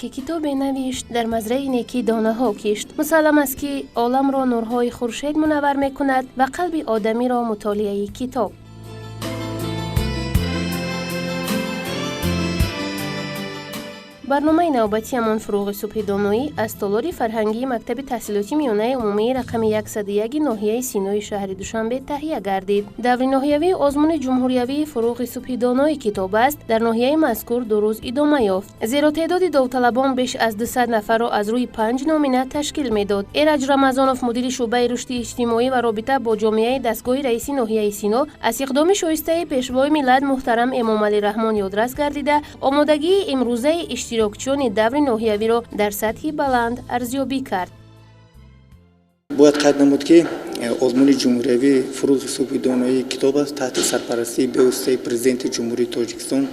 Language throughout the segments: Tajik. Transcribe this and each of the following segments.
Ки китобе навишт, дар мазраи некӣ донаҳо кишт. Мусаллам аст, ки оламро нурҳои хуршед мунаввар мекунад ва қалби одамиро мутолиаи китоб. Барномаи навбатиамон «Фурӯғи субҳи доноӣ» аз толори фарҳангии мактаби таҳсилоти миёнаи умумии рақами 101 ноҳияи Синои шаҳри Душанбе таҳия гардид. Даври ноҳиявии озмуни ҷумҳуриявии «Фурӯғи субҳи донои китоб аст» дар ноҳияи мазкур 2 рӯз идома ёфт, зеро теъдоди довталабон беш аз 200 нафарро аз рӯи панҷ номина ташкил медод. Эраҷ Рамазонов, мудири шӯъбаи рушди иҷтимоӣ ва робита бо ҷомеаи дастгоҳи раиси ноҳияи Сино, аз иқдоми шоистаи пешвои миллат муҳтарам Эмомалӣ Раҳмон ёдрас гардида, омодагии имрӯзаи иштирокчиёни даври ноҳиявиро дар сатҳи баланд арзёбӣ кард. Бояд қайд намуд, ки озмуни ҷумҳуриявии «Фурӯғи субҳи доноии китоб аст» таҳти сарпарастии бевоситаи Президенти Ҷумҳурии Тоҷикистон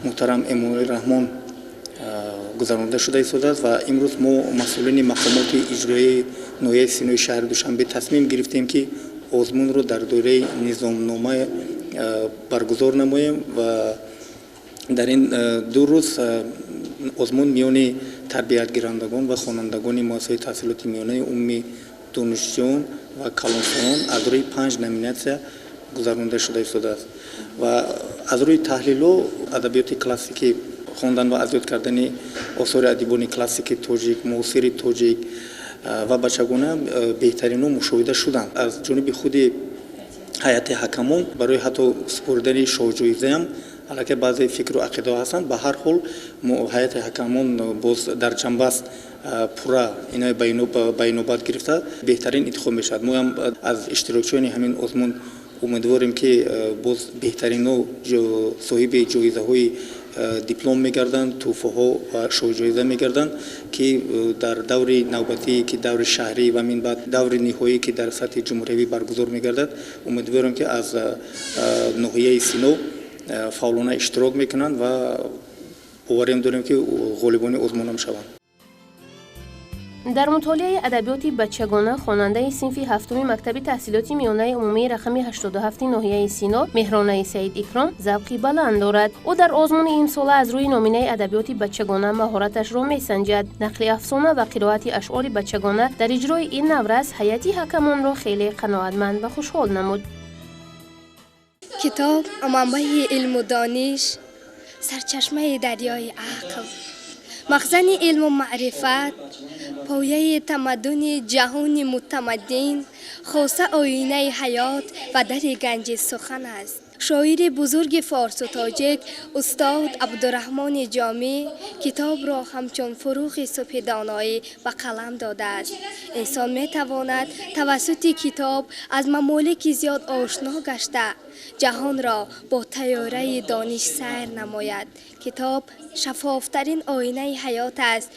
муҳтарам Эмомалӣ Раҳмон гузаронида шуда истодааст ва имрӯз мо, масъулини мақомоти иҷроияи ноҳияи Синои шаҳри Душанбе, тасмим гирифтем, ки озмунро дар доираи низомнома баргузор намоем ва дар ин 2 рӯз озмун миёни тарбиятгирандагон ва хонандагони муассисаҳои таҳсилоти миёнаи умумӣ, донишҷӯён ва калонсолон аз рӯи панҷ номинатсия гузаронида шуда истодааст. Ва аз рӯи таҳлилҳо адабиёти классикӣ хондан ва аз ёд кардани осори адибони классики тоҷик, муосири тоҷик ва бачагона беҳтаринҳо мушоҳида шуданд. Аз ҷониби худи ҳайати ҳакамон барои ҳатто супоридани шоҳҷоизаам аллакай баъзе фикру ақидаҳо ҳастанд. Ба ҳар ҳол, ҳайати ҳакамон боз дар ҷанбаст пурра инаи ба инобат гирифта, беҳтарин интихоб мешавад. Моам аз иштирокчиёни ҳамин озмун умедворем, ки боз беҳтаринҳо соҳиби ҷоизаҳои диплом мегарданд, тӯҳфаҳо ва шоҳҷоиза мегарданд, ки дар даври навбатӣ, ки даври шаҳрӣ ва минбаъд даври ниҳоӣ, ки дар сатҳи ҷумҳуриявӣ баргузор мегардад, умедворем, ки аз ноҳияи Сино фаъолона иштирок мекунанд ва боварем дорем, ки ғолибони озмунам шаванд. Дар мутолиаи адабиёти бачагона хонандаи синфи ҳафтуми мактаби таҳсилоти миёнаи умумии рақами 87 ноҳияи Сино Меҳронаи Саид Икром завқи баланд дорад. Ӯ дар озмуни имсола аз рӯи номинаи адабиёти бачагона маҳораташро месанҷад. Нақли афсона ва қироати ашъори бачагона дар иҷрои ин наврас ҳайати ҳакамонро хеле қаноатманд ва хушҳол намуд. Китоб манбаи илму дониш, сарчашмаи дарёи ақл, махзани илму маърифат, пояи тамаддуни ҷаҳони мутамаддин, хоса оинаи ҳаёт ва дари ганҷи сухан аст. Шоири бузурги форсу тоҷик устод Абдураҳмони Ҷомӣ китобро ҳамчун фурӯғи субҳи доноӣ ба қалам додааст. Инсон метавонад тавассути китоб аз мамолики зиёд ошно гашта, ҷаҳонро бо тайёраи дониш сайр намояд. Китоб шаффофтарин оинаи ҳаёт аст,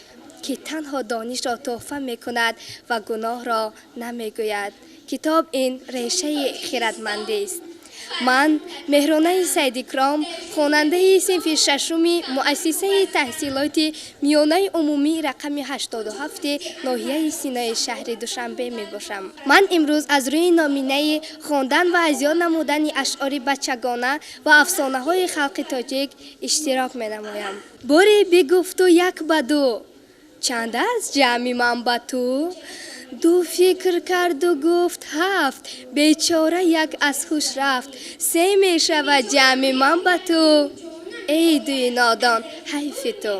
ки танҳо донишро тӯҳфа мекунад ва гуноҳро намегӯяд. Китоб ин решаи хиратмандист. Ман, Меҳронаи Саидикром, хонандаи синфи шашуми муассисаи таҳсилоти миёнаи умумии рақами 87 ноҳияи Синои шаҳри Душанбе мебошам. Ман имрӯз аз рӯи номинаи хондан ва аз ёд намудани ашъори бачагона ва афсонаҳои халқи тоҷик иштирок менамоям. Боре бигуфту як ба ду: «Чанд аст ҷамъи ман ба ту?» Ду фикр карду гуфт: «Ҳафт». Бечора як аз ҳуш рафт. «Се мешавад ҷамъи ман ба ту, эй дуи нодон, ҳайфи ту».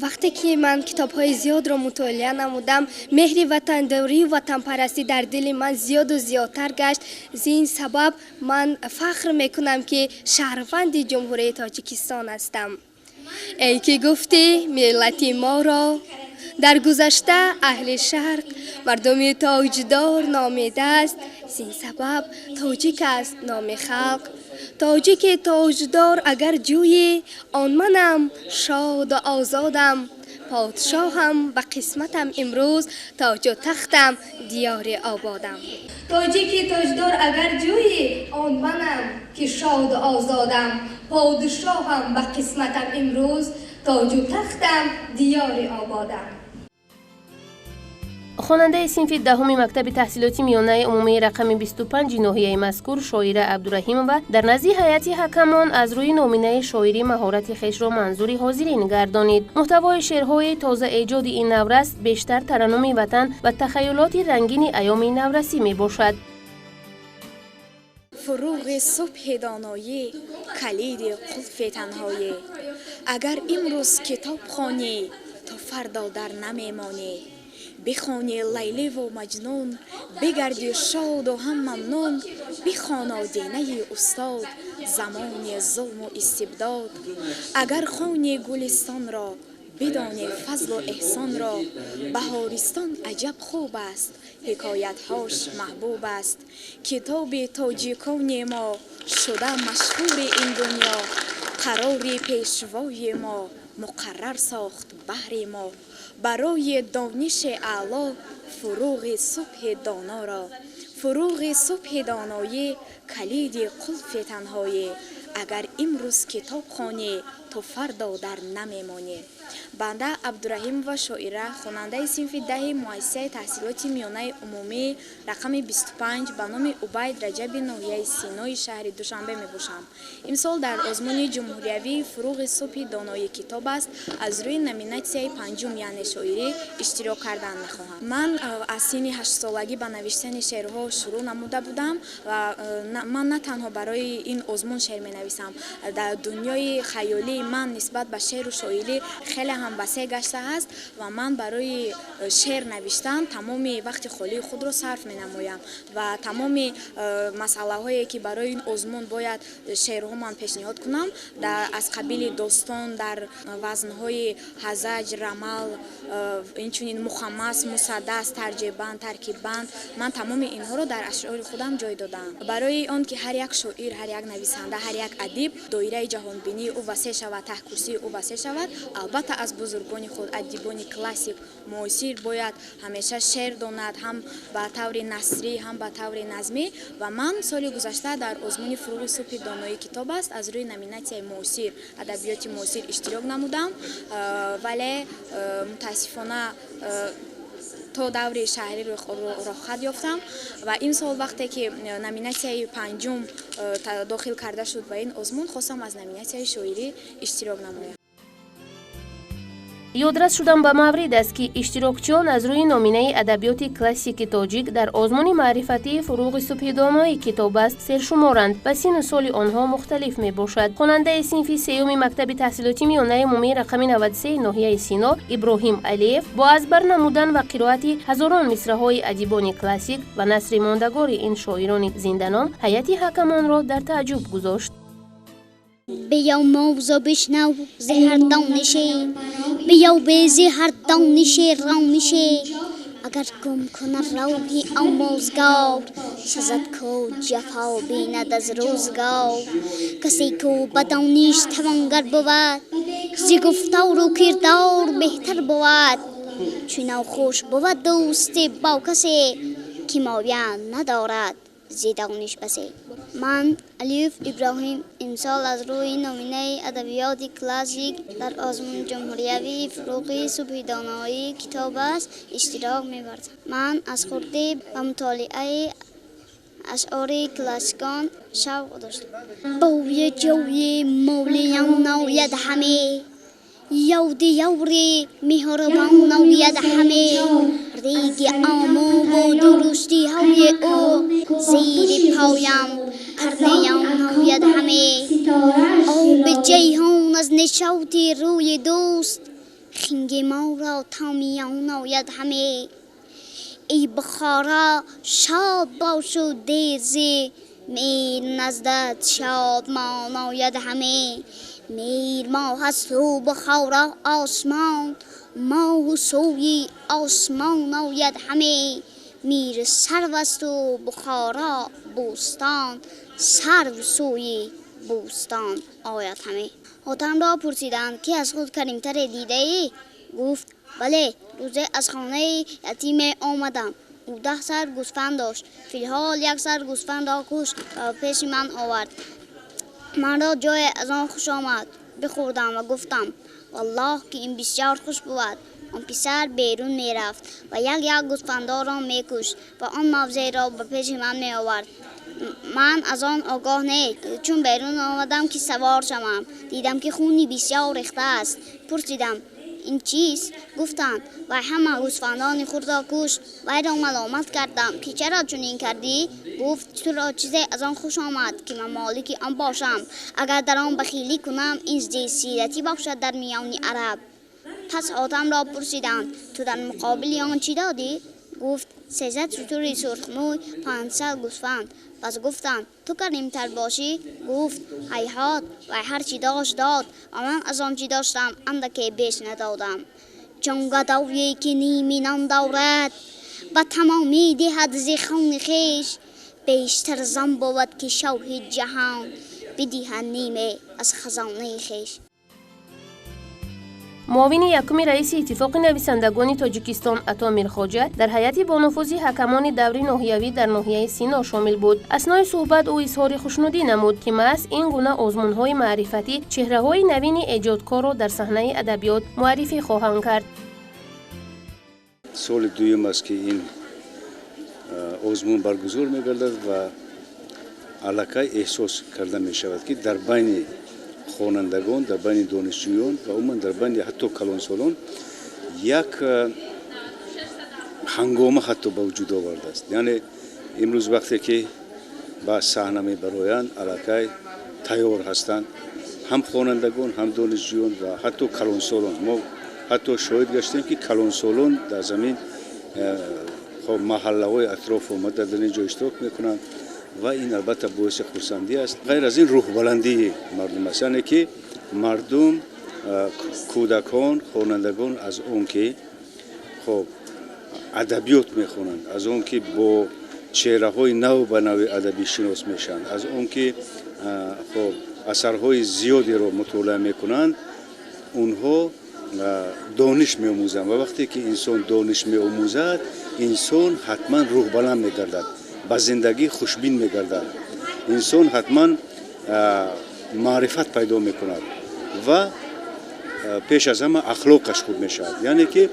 Вақте ки ман китобҳои зиёдро мутолиа намудам, меҳри ватандорию ватанпарастӣ дар дили ман зиёду зиёдтар гашт. Зин сабаб ман фахр мекунам, ки шаҳрванди Ҷумҳурии Тоҷикистон ҳастам. Эй ки гуфтӣ, миллати моро дар гузашта аҳли шарқ мардуми тоҷдор номидааст, зин сабаб тоҷик аст номи халқ. Тоҷики тоҷдор агар ҷӯӣ, он манам, шоду озодам, подшоҳам ба қисматам имрӯз, тоҷу тахтам диёри ободам. Тоҷики тоҷдор агар ҷӯӣ, он манам, ки шоду озодам, подшоҳам ба қисматам имрӯз, тоҷу тахтам диёри ободам. Хонандаи синфи 10-уми мактаби таҳсилоти миёнаи умумии рақами 25 ноҳияи мазкур Шоира Абдураҳимова дар назди ҳайати ҳакамон аз рӯи номинаи шоирӣ маҳорати хешро манзури ҳозирин гардонид. Муҳтавои шеърҳои тозаэҷоди ин наврас бештар тараннуми ватан ва тахайюлоти рангини айёми наврасӣ мебошад. Фуруғи субҳи доноӣ, калиди қулфи танҳоӣ. Агар имрӯз китоб хонӣ, то фардо дар намемонӣ. Бихонӣ Лайливу Маҷнун, бигарди шоду ҳам мамнун. Бихон одинаи устод, замони зулму истибдод. Агар хони Гулистонро, бидонӣ фазлу эҳсонро. Баҳористон аҷаб хуб аст, ҳикоятҳош маҳбуб аст. Китоби тоҷикони мо шуда машҳури ин дунё. Қарори пешвои мо муқаррар сохт баҳри мо. Барои дониши аъло фуруғи субҳи доноро. Фуруғи субҳи доноӣ, калиди қулфи танҳоӣ. Агар имрӯз китоб хонӣ, то фардо дар намемонӣ. Банда Абдураҳимова Шоира, хонандаи синфи 10 муассисаи таҳсилоти миёнаи умумӣ рақами 25 ба номи Убайд Раҷаби ноҳияи Синои шаҳри Душанбе мебошам. Имсол дар озмуни ҷумҳуриявии фуруғи субҳи доноӣ китоб аст аз рӯи номинатсияи панҷум, яъне шоирӣ, иштирок кардан мехоҳам. Ман аз синни 8-солагӣ ба навиштани шеърҳо шурӯъ намуда будам ва ман на танҳо барои ин озмун шеър менависам. Дар дунёи хаёлии ман нисбат ба шеъру шоирӣ хеле ҳам васеъ гаштааст ва ман барои шеър навиштан тамоми вақти холии худро сарф менамоям ва тамоми масъалаҳое ки барои ин озмун бояд шеърҳо ман пешниҳод кунам, аз қабили достон дар вазнҳои ҳазаҷ, рамал, инчунин мухаммас, мусаддас, тарҷеъбанд, таркиббанд, ман тамоми инҳоро дар ашъори худам ҷой додаам. Барои он ки ҳар як шоир, ҳар як нависанда, ҳар як адиб доираи ҷаҳонбинии ӯ васеъ шавад, таҳкурсии ӯ васеъ шавад, албатта аз бузургони худ, адибони классик, муосир бояд ҳамеша шеър донад, ҳам ба таври насрӣ, ҳам ба таври назмӣ. Ва ман соли гузашта дар озмуни фуруғи субҳи доноӣ китоб аст аз рӯи номинатсияи муосир, адабиёти муосир иштирок намудам, вале мутаассифона то даври шаҳрӣ роҳхат ёфтам. Ва имсол вақте ки номинатсияи панҷум дохил карда шуд ба ин озмун, хостам аз номинатсияи шоирӣ иштирок намоям. Ёдрас шудан ба маврид аст, ки иштирокчиён аз рӯи номинаи адабиёти классики тоҷик дар озмуни маърифатии фуруғи субҳи донои китоб аст сершуморанд ва синну соли онҳо мухталиф мебошад. Хонандаи синфи 3-юми мактаби таҳсилоти миёнаи умумии рақами 93 ноҳияи Сино Иброҳим Алиев бо аз бар намудан ва қироати ҳазорон мисраҳои адибони классик ва насри мондагори ин шоирони зинданом ҳайати ҳакамонро дар тааҷҷуб гузошт. Биё мавзӯ бишнав зи ҳар донише, биё бе зи ҳар донише ронише. Агар гум кунад роҳи омӯзгор, сазад ку ҷафо бинад аз рӯзгор. Касе ку ба дониш тавонгар бувад, зи гуфтору кирдор беҳтар бувад. Чунон хуш бувад дӯстӣ бо касе, ки моя надорад зи дониш басе. Ман Алиев Иброҳим имсол аз рӯи номинаи адабиёти классик дар озмуни ҷумҳуриявии фуруғи субҳи доноии китоб аст иштирок меварзам. Ман аз хурдӣ ба мутолиаи ашъори классикон шавқ доштам. Бӯи ҷӯи мавлиён ояд ҳаме, ёди ёри меҳрубон ояд ҳаме. Реги омӯву дурустиҳои ӯ зери поям карниён ояд ҳаме. Оби ҷайҳон аз нишоти рӯи дӯст хинги моро то миён ояд ҳаме. Эй Бухоро шод бошу дерзӣ, мир наздат шодмон ояд ҳаме. Мир моҳ асту Бухоро осмон, моҳу сӯи осмон ояд ҳаме. Мир сарв асту Бухоро бӯстон, сарв сӯи бӯстон ояд ҳаме. Хотамро пурсиданд, ки аз худ каримтаре дидаӣ? Гуфт: бале, рӯзе аз хонаи ятиме омадам. Ӯ 10 сар гӯсфанд дошт. Филҳол як сар гӯсфандро кушт ва пеши ман овард. Манро ҷое аз он хуш омад. Бихӯрдам ва гуфтам: валлоҳ, ки ин бисёр хуш бувад. Он писар берун мерафт ва як як гӯсфандонро мекушт ва он мавзеъро ба пеши ман меовард. Ман аз он огоҳ не, чун берун омадам ки савор шавам, дидам ки хуни бисёр рехта аст. Пурсидам: ин чист? Гуфтанд: вай ҳама гӯсфандони худро кушт. Вайро маломат кардам ки чаро чунин кардӣ? Гуфт: туро чизе аз он хуш омад ки ман молики он бошам. Агар дар он бахилӣ кунам, ин зистсиратӣ бошад дар миёни араб. Пас Ҳотамро пурсиданд: ту дар муқобили он чӣ додӣ? Гуфт: 300 шутури сурхмӯй, 500 гӯсфанд. Пас гуфтанд: ту каримтар бошӣ? Гуфт: ҳайҳот, вай ҳар чӣ дошт дод ва ман аз он чӣ доштам андаке беш надодам. Чун гадое ки ними нон дорад, ба тамомӣ диҳад зи хони хеш, бештар зан бовад ки шоҳи ҷаҳон бидиҳад ниме аз хазонаи хеш. Муовини якуми раиси Иттифоқи нависандагони Тоҷикистон Ато Мирхоҷа дар ҳайати бонуфузи ҳакамони даври ноҳиявӣ дар ноҳияи Сино шомил буд. Аснои суҳбат ӯ изҳори хушнудӣ намуд, ки маҳз ин гуна озмунҳои маърифатӣ чеҳраҳои навини эҷодкорро дар саҳнаи адабиёт муаррифӣ хоҳанд кард. Соли дуюм аст ки ин озмун баргузор мегардад ва аллакай эҳсос карда мешавад, ки дар байни хонандагон, дар байни донишҷӯён ва умуман дар байни ҳатто калонсолон як ҳангома ҳатто ба вуҷуд овардааст. Яъне имрӯз вақте ки ба саҳна мебароянд, аллакай тайёр ҳастанд ҳам хонандагон, ҳам донишҷӯён ва ҳатто калонсолон. Мо ҳатто шоҳид гаштем, ки калонсолон дар замин маҳаллаҳои атроф омада дар ин ҷо иштирок мекунанд ва ин албатта боиси хурсандӣ аст. Ғайр аз ин рӯҳбаландии мардум аст, яъне ки мардум, кӯдакон, хонандагон аз он ки хоб адабиёт мехонанд, аз он ки бо чеҳраҳои нав ба нави адабӣ шинос мешаванд, аз он ки хоб асарҳои зиёдеро мутолиа мекунанд, онҳо дониш меомӯзанд ва вақте ки инсон дониш меомӯзад, инсон ҳатман рӯҳбаланд мегардад, ба зиндагӣ хушбин мегардад, инсон ҳатман маърифат пайдо мекунад ва пеш аз ҳама ахлоқаш хуб мешавад. Яъне ки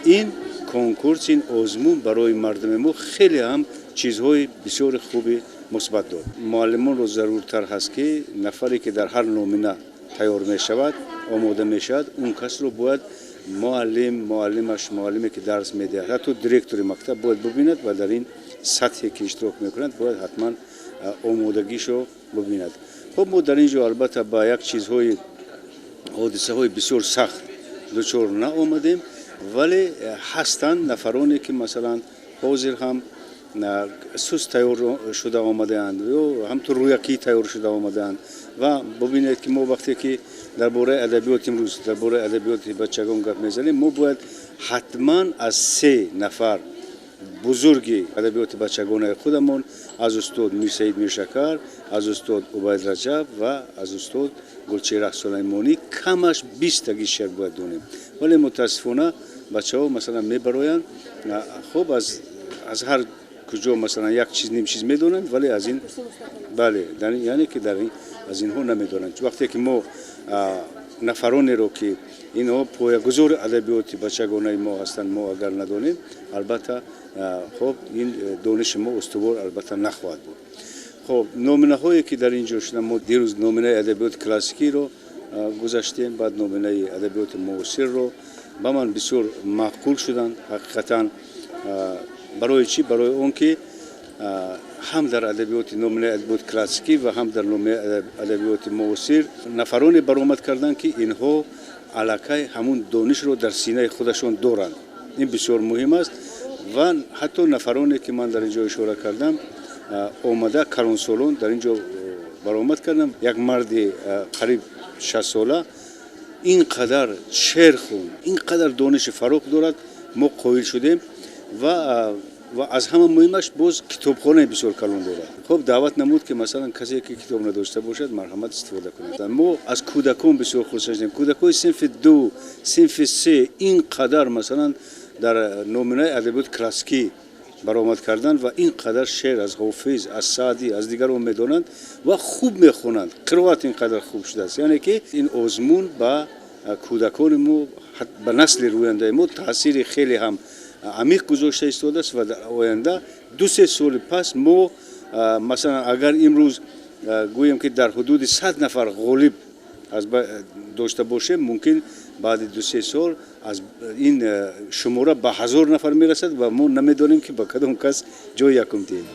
ин конкурс, ин озмун барои мардуми мо хеле ҳам чизҳои бисёри хуби мусбат дод. Муаллимонро заруртар ҳаст, ки нафаре ки дар ҳар номина тайёр мешавад, омода мешавад, он касро бояд муаллим, муаллимаш, муаллиме ки дарс медиҳад, ҳатто директори мактаб бояд бибинад ва дар ин сатҳе ки иштирок мекунад бояд ҳатман омодагишро бибинад. Хуб, мо дар ин ҷо албатта ба як чизҳои ҳодисаҳои бисёр сахт дучор наомадем, вале ҳастанд нафароне ки масалан ҳозир ҳам суст тайёр шуда омадаанд ё ҳамтур рӯякӣ тайёр шуда омадаанд. Ва бибинед ки мо вақте ки дар бораи адабиёт имрӯз, дар бораи адабиёти бачагон гап мезанем, мо бояд ҳатман аз се нафар бузурги адабиёти бачагонаи худамон, аз устод Мирсаид Миршакар, аз устод Убайд Раҷаб ва аз устод Гулчеҳра Сулаймонӣ камаш 20 таги шеър бояд донем. Вале мутаассифона бачаҳо масалан мебароянд, хуб аз ҳар куҷо масалан як чиз ним чиз медонанд, вале аз ин бале, яъне ки дар аз инҳо намедонанд. Вақте ки мо нафаронеро ки инҳо поягузори адабиёти бачагонаи мо ҳастанд, мо агар надонем, албатта хоб ин дониши мо устувор албатта нахоҳад буд. Хоб номинаҳое ки дар ин ҷо шуданд, мо дирӯз номинаи адабиёти классикиро гузаштем, баъд номинаи адабиёти муосирро ба ман бисёр маъқул шуданд. Ҳақиқатан барои чӣ? Барои он ки ҳам дар адабиёти номинаи адабиёти классикӣ ва ҳам дар номинаи адабиёти муосир нафароне баромад карданд, ки инҳо аллакай ҳамун донишро дар синаи худашон доранд. Ин бисёр муҳим аст ва ҳатто нафароне ки ман дар ин ҷо ишора кардам, омада калонсолон дар ин ҷо баромад кардам. Як марди қариб 60 сола ин қадар шеър хонд, ин қадар дониши фароғ дорад, мо қоил шудем ва аз ҳама муҳимаш боз китобхонаи бисёр калон дорад. Хуб даъват намуд, ки масалан касе ки китоб надошта бошад, марҳамат истифода кунад. Мо аз кӯдакон бисёр хурсанд шудем. Кӯдакои синфи 2, синфи 3 ин қадар масалан дар номинаи адабиёти классикӣ баромад карданд ва ин қадар шеър аз Ҳофиз, аз Саъдӣ, аз дигарон медонанд ва хуб мехонанд. Қироат ин қадар хуб шудааст. Яъне ки ин озмун ба Кӯдакони мо, ба насли рӯяндаи мо таъсири хеле ҳам амиқ гузошта истодааст ва дар оянда 2-се соли пас мо, масалан, агар имрӯз гӯем, ки дар ҳудуди 100 нафар ғолиб дошта бошем, мумкин баъди 2-се сол аз ин шумора ба 1000 нафар мерасад ва мо намедонем, ки ба кадом кас ҷои якум диҳем.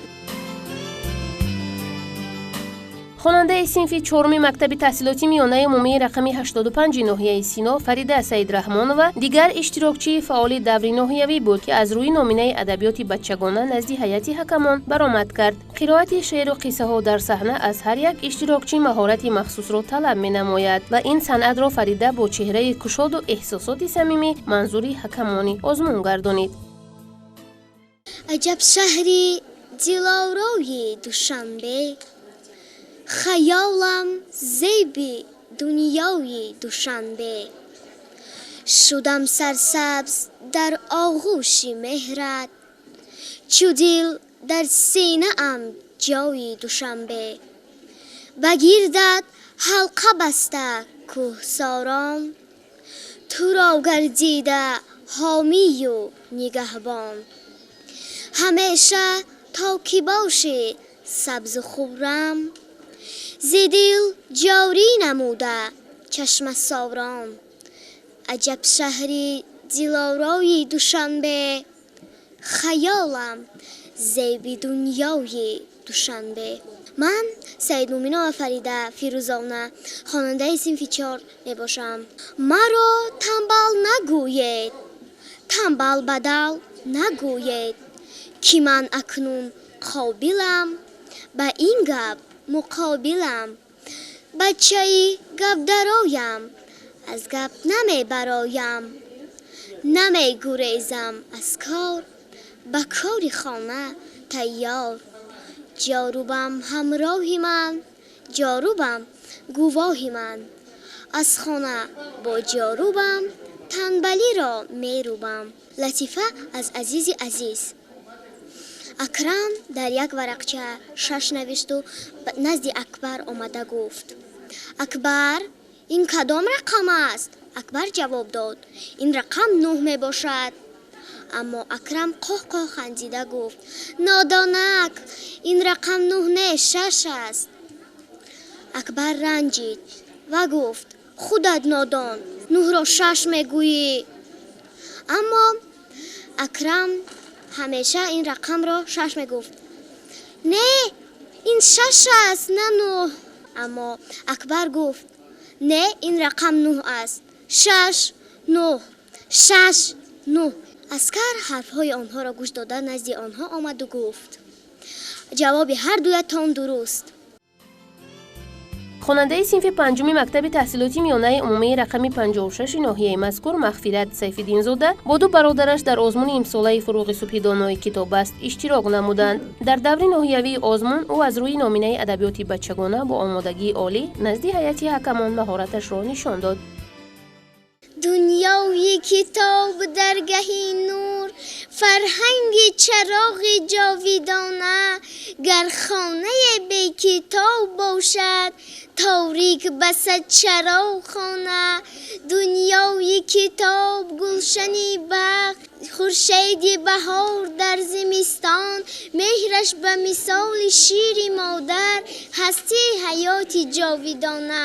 Хонандаи синфи чоруми мактаби таҳсилоти миёнаи умумии рақами 85 ноҳияи Сино Фарида Саидраҳмонова дигар иштирокчии фаъоли даври ноҳиявӣ буд, ки аз рӯи номинаи адабиёти бачагона назди ҳайати ҳакамон баромад кард. Қироати шеъру қиссаҳо дар саҳна аз ҳар як иштирокчӣ маҳорати махсусро талаб менамояд ва ин санъатро Фарида бо чеҳраи кушоду эҳсосоти самимӣ манзури ҳакамони озмун гардонид. Аҷаб шаҳри дилорои Душанбе, хаёлам зеби дунёи Душанбе, шудам сарсабз дар оғӯши меҳрат, чу дил дар синаам ҷои Душанбе. Ба гирдат ҳалқа баста кӯҳсорон, туро гардида ҳомию нигаҳбон. Ҳамеша то ки бошӣ сабзу хуррам, зи дил ҷорӣ намуда чашмасорон. Аҷаб шаҳри дилорои Душанбе, хаёлам зеби дунёи Душанбе. Ман Саидмуминова Фарида Фирӯзовна, хонандаи синфи 4 мебошам. Маро тамбал нагӯед, тамбал бадал нагӯед, ки ман акнун қобилам, ба ин гап муқобилам. Бачаи гапдароям, аз гап намебароям, намегурезам аз кор, ба кори хона тайёр. Ҷорубам ҳамроҳи ман, ҷорубам гувоҳи ман, аз хона бо ҷорубам танбалиро мерубам. Латифа аз азизи азиз. Акрам дар як варақча 6 навишту назди Акбар омада гуфт: Акбар, ин кадом рақам аст? Акбар ҷавоб дод: ин рақам 9 мебошад. Аммо Акрам қоҳ-қоҳ хандида гуфт: нодонак, ин рақам 9 не, 6 аст. Акбар ранҷид ва гуфт: худат нодон, 9-ро 6 мегӯӣ. Аммо Акрам ҳамеша ин рақамро 6 мегуфт. Не, ин 6 аст, на 9. Аммо Акбар гуфт: не, ин рақам 9 аст. 6, 9, 6, 9. Аскар ҳарфҳои онҳоро гӯш дода назди онҳо омаду гуфт: ҷавоби ҳар дуятон дуруст. Хонандаи синфи панҷуми мактаби таҳсилоти миёнаи умумии рақами 56 ноҳияи мазкур Мағфират Сайфиддинзода бо ду бародараш дар озмуни имсолаи «Фурӯғи субҳи донои китоб аст» иштирок намуданд. Дар даври ноҳиявии озмун ӯ аз рӯи номинаи адабиёти бачагона бо омодагии олӣ назди ҳайати ҳакамон маҳораташро нишон дод. Дунёи китоб даргаҳи нур, фарҳанги чароғи ҷовидона, гар хонае бекитоб бошад, торик басад чароғ хона. Дунёи китоб гулшани бахт, хуршеди баҳор дар зимистон, меҳраш ба мисоли шири модар, ҳастии ҳаёти ҷовидона.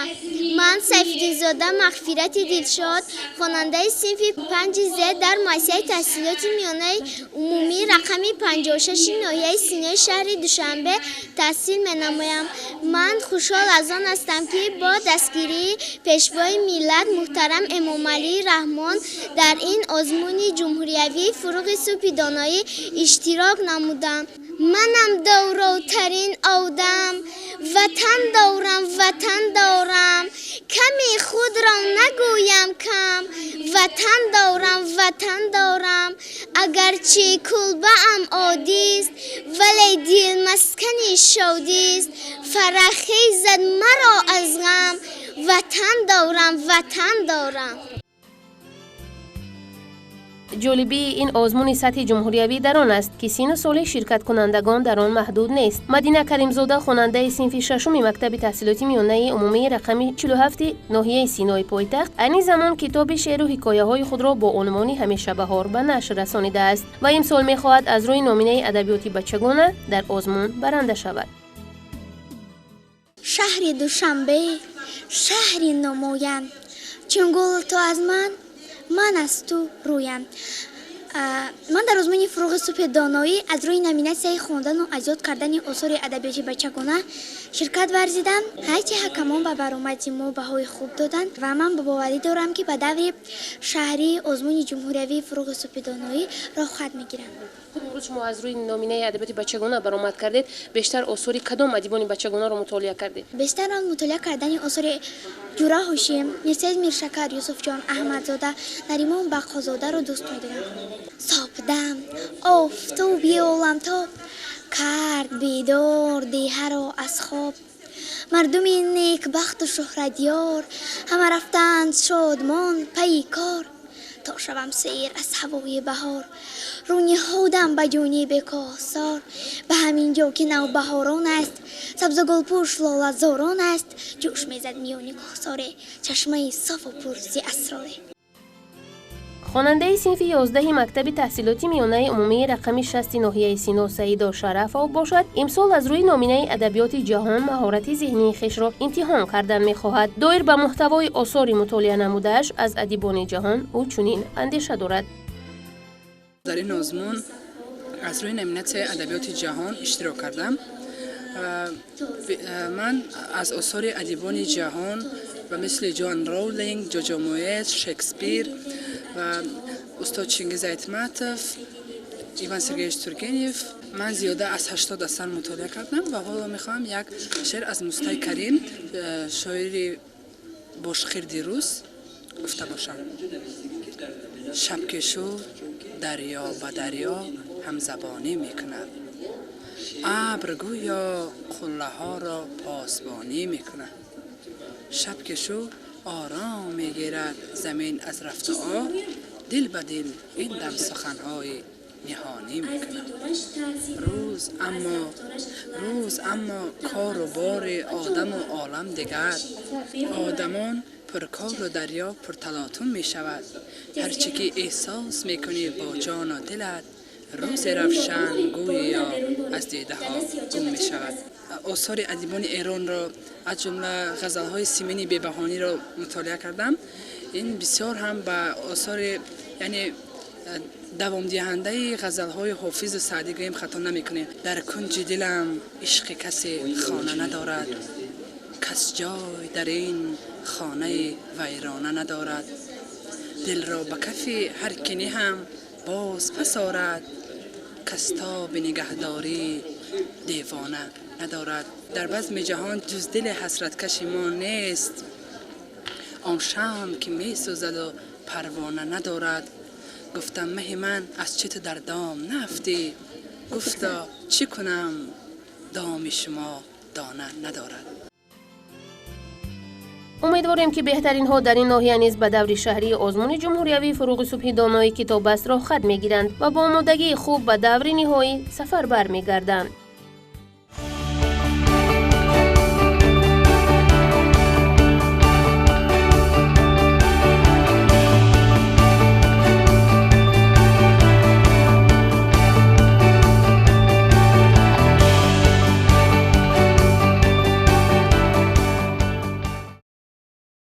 Ман Сайфиддинзода Мағфирати Дилшод, хонандаи синфи 5 З дар муассисаи таҳсилоти миёнаи умумии рақами 56 ноҳияи Синои шаҳри Душанбе таҳсил менамоям. Ман хушҳол аз он ҳастам, ки бо дастгирии Пешвои миллат муҳтарам Эмомалӣ Раҳмон дар ин озмуни ҷумҳуриявии «Фурӯғи субҳи доноӣ» иштирок намудам. Манам доротарин одам, ватан дорам, ватан дорам, ками худро нагӯям кам, ватан дорам, ватан дорам. Агарчи кулбаам оддист, вале дил маскани шодист, фарахезад маро аз ғам, ватан дорам, ватан дорам. Ҷолибии ин озмуни сатҳи ҷумҳуриявӣ дар он аст, ки сину соли ширкаткунандагон дар он маҳдуд нест. Мадина Каримзода, хонандаи синфи шашуми мактаби таҳсилоти миёнаи умумии рақами 47 ноҳияи Синои пойтахт, айни замон китоби шеъру ҳикояҳои худро бо унвони «Ҳамеша баҳор» ба нашр расонидааст ва имсол мехоҳад аз рӯи номинаи адабиёти бачагона дар озмун баранда шавад. Шаҳри Душанбе, шаҳри номоям, чун гул ту аз ман, ман аз ту рӯям. Ман дар озмуни «Фурӯғи субҳи доноӣ» аз рӯи номинатсияи хондану аз ёд кардани осори адабиёти бачагона ширкат варзидам. Ҳайати ҳакамон ба баромади мо баҳои хуб доданд ва ман боварӣ дорам, ки ба даври шаҳрии озмуни ҷумҳуриявии «Фурӯғи субҳи доноӣ» роҳхат мегирам. Имрӯз шумо аз рӯи номинаи адабиёти бачагона баромад кардед. Бештар осори кадом адибони бачагонаро мутолиа кардед? Бештар он мутолиа кардани осори Ҷура Ҳошим, Мирсаид Миршакар, Юсуфҷон Аҳмадзода, Наримон Бақозодаро дӯст медорам. Собдам офтоби оламтоб кард бедор деҳаро аз хоб. Мардуми некбахту шӯҳратёр ҳама рафтанд шодмон пайи кор. То шавам сер аз ҳавои баҳор, рӯ ниҳодам ба ҷониби коҳсор. Ба ҳамин ҷо, ки навбаҳорон аст, сабзу гулпӯш лолазорон аст, ҷӯш мезад миёни коҳсоре чашмаи софу пур зи асроре. Хонандаи синфи 11-и мактаби таҳсилоти миёнаи умумии рақами 60-и ноҳияи Сино Саидо Шарафов бошад, имсол аз рӯи номинаи адабиёти ҷаҳон маҳорати зеҳнии хешро имтиҳон кардан мехоҳад. Доир ба муҳтавои осори мутолиа намудааш аз адибони ҷаҳон ӯ чунин андеша дорад. Дар ин озмун аз рӯи номинатсияи адабиёти ҷаҳон иштирок кардам. Ман аз осори адибони ҷаҳон ба мисли Ҷоан Роулинг, Ҷоҷо Моэс, Шекспир ва устод Чингиз Айтматов, Иван Сергеевич Тургенев ман зиёда аз 80 асар мутолиа кардам ва ҳоло мехоҳам як шеър аз Мустай Карим, шоири бошқирди рус, гуфта бошам. Шаб ки шуд, дарё ба дарё ҳамзабонӣ мекунад, абр гӯё қуллаҳоро посбонӣ мекунад. Шаб ки шуд, ором мегирад замин аз рафту об, дил ба дил ин дам суханҳои ниҳонӣ мекунад. Рӯз аммо кору бори одаму олам дигар, одамон пуркору дарё пурталотум мешавад. Ҳарче ки эҳсос мекунӣ бо ҷону дилат, рӯзе равшан гӯё аз дидаҳо гум мешавад. Осори адибони Эронро, аз ҷумла ғазалҳои Симини Бебаҳониро мутолиа кардам. Ин бисёр ҳам ба осори, яъне давомдиҳандаи ғазалҳои Ҳофизу Саъдӣ гӯем, хато намекунем. Дар кунҷи дилам ишқи касе хона надорад, кас ҷой дар ин хонаи вайрона надорад. Дилро ба кафи ҳар ки ниҳам, боз пас орад, кас тоби нигаҳдории девона надорад. Дар базми ҷаҳон ҷуз дили ҳасраткаши мо нест, он шамъ ки месӯзаду парвона надорад. Гуфтам: «Маҳи ман, аз чӣ ту дар дом наафтӣ?» Гуфто: «Чӣ кунам, доми шумо дона надорад». Умедворем, ки беҳтаринҳо дар ин ноҳия низ ба даври шаҳрии озмуни ҷумҳуриявии «Фурӯғи субҳи донои китоб аст» роҳхат мегиранд ва бо омодагии хуб ба даври ниҳоӣ сафарбар мегарданд.